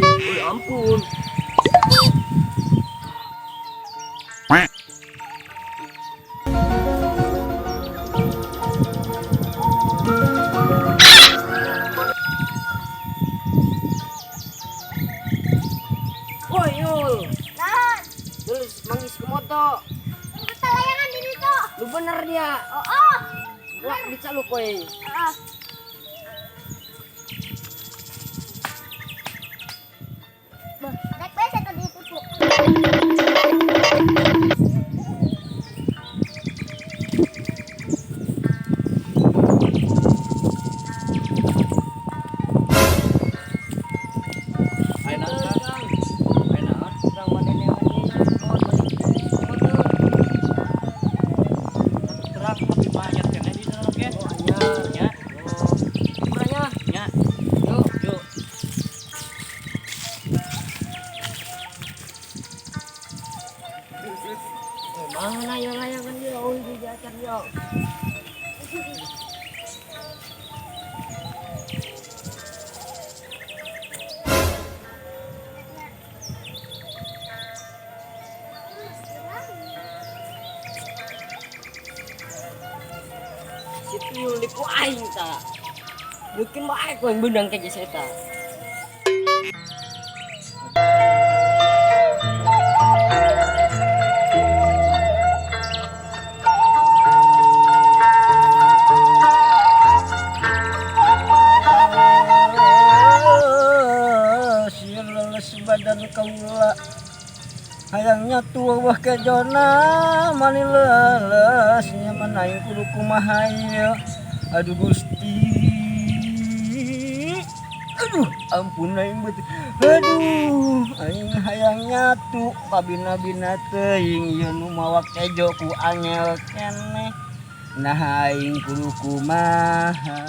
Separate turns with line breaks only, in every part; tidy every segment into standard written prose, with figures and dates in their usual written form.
Euy, ampun.
Woi, Yul.
Naon?
Terus manggis ke moto.
Kita layangan di situ.
Lu bener dia.
Oh.
Wah, dicaluk kowe.
Ah. Bah, rek bae saya tadi ditipu.
Ayo naon,
Kang.
Ayo naon.
Urang manene manene. Oh, balik ke motor.
Terang tapi banyak keneh di sana oke.
Oh, anya.
Nya,
Oh. Kurangnya.
nya.
Yuk.
Yuk.
Eh, mana yang layangan dia? Oh, ini dia acar dia. Si Tuyul di ku aing ta. Mungkin bae ku yang benang ke eta.
Si leles badan kaula hayangnya tua wah kejona mani leles nyaman aing kudu kumaha ieu. Aduh Gusti, aduh ampun aing bet, aduh aing hayang nyatu pabina-bina teuing ieu nu mawa kejo ku angel keneh, nah aing kudu kumaha.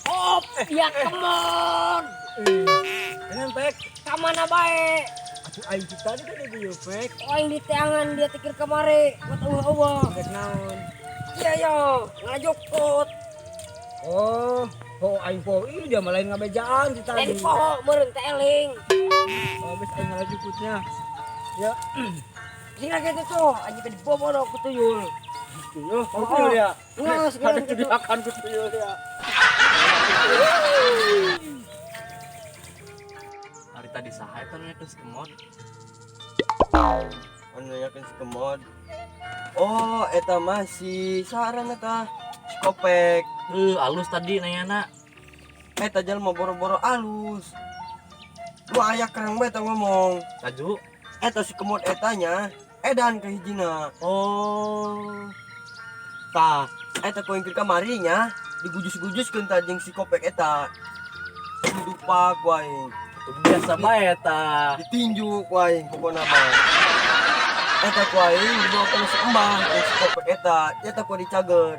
Oh, ya kemon.
Dengan pek,
Ka mana bae?
atuh aing tadi kan di dieu pek.
Oh, aing di teangan dia tikir kemari. Buat eueuh-eueuh.
Rek naon?
Iya yo, ngalajukut.
Oh, oh aing po ieu dia mah lain ngabejaan ti tadi.
Lain poho meureun teh eling.
Oh, geus aing ngalajukutnya. Ya,
Sing lagi itu tuh, anjing tadi bobodo ku tuyul.
tuyul, oh, tuyul ya.
Ngeus,
Ada
ngeus gitu.
dimakan ku tuyul ya.
Hari tadi saha eta nu nyakeun si Kemod?
Anu nanyakeun si Kemod. Oh, eta mah si saran eta. Si Kopek.
Alus tadi nanyana.
Eta jelema boro-boro alus. Lu aya kereng bae eta ngomong.
Laju.
Eta si Kemod etanya edan ke hijina.
Oh.
Tah, eta ku ingkir kamari nya digujus-gujuskeun tah jeung si Kopek eta. Didupak ku aing.
Biasa bae eta.
Ditinju ku aing pokona mah. Eta ku aing dibawa ka si Embah jeung si Kopek eta, eta ku dicager.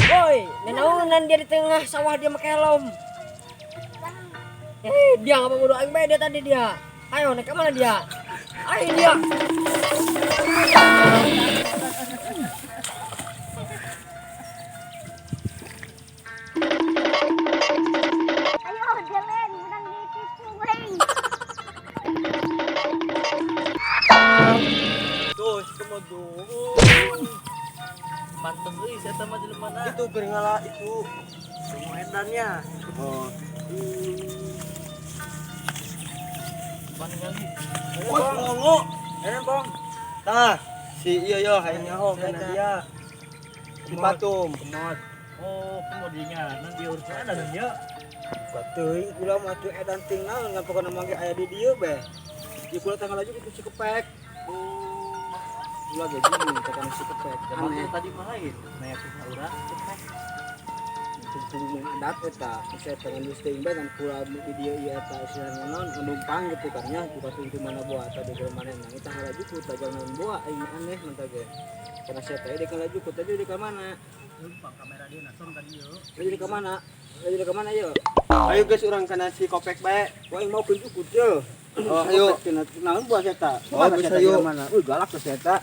Woi, nenaunan dia di tengah sawah dia make helm. Eh, dia nggak mau aing bae dia tadi dia. Ayo, naik ke mana dia? Ayo dia.
Ayo, jalan, menang ditipu, weng.
Tuh, si Kemod tuh.
Pantes euy si eta mah jelema na.
Itu keur ngala itu.
Semua edannya.
Oh.
Pan ningali.
Wah, longo.
Edan, Bang.
Tah, si iya yo hayang nyaho kana dia. Si Patum.
Kemod.
Oh, kemodinya. Nanti dia urusan ada dia.
Teuing kula mah tuh edan ting naon ngan pokona mah ge aya di dieu be. Ieu kula tanggal laju ku si Kepek. Kula ge bingung pokona si Kepek.
Aneh
Aneh.
tadi mah lain. Nanya ke urang.
Tungtung adat eta saya pengen geus teuing bae kan kula di dieu ieu eta istilahna naon numpang gitu kan nya buka pintu mana boa atau di mana nang eta ngalaju ku tajam naon boa aing aneh mun teh ge. Karena saya teh deuk ngalaju ku tadi di ka mana?
Numpang kamera dia nason tadi yo.
Laju di ka mana? Laju di ka mana yeuh?
Ayo guys urang kana si Kopek bae.
Wah, aing mau kunjukut yeuh.
Oh, ayo.
Naon buah eta?
Oh,
Mana
bisa,
eta
ayo.
di mana? Uy, galak tuh eta.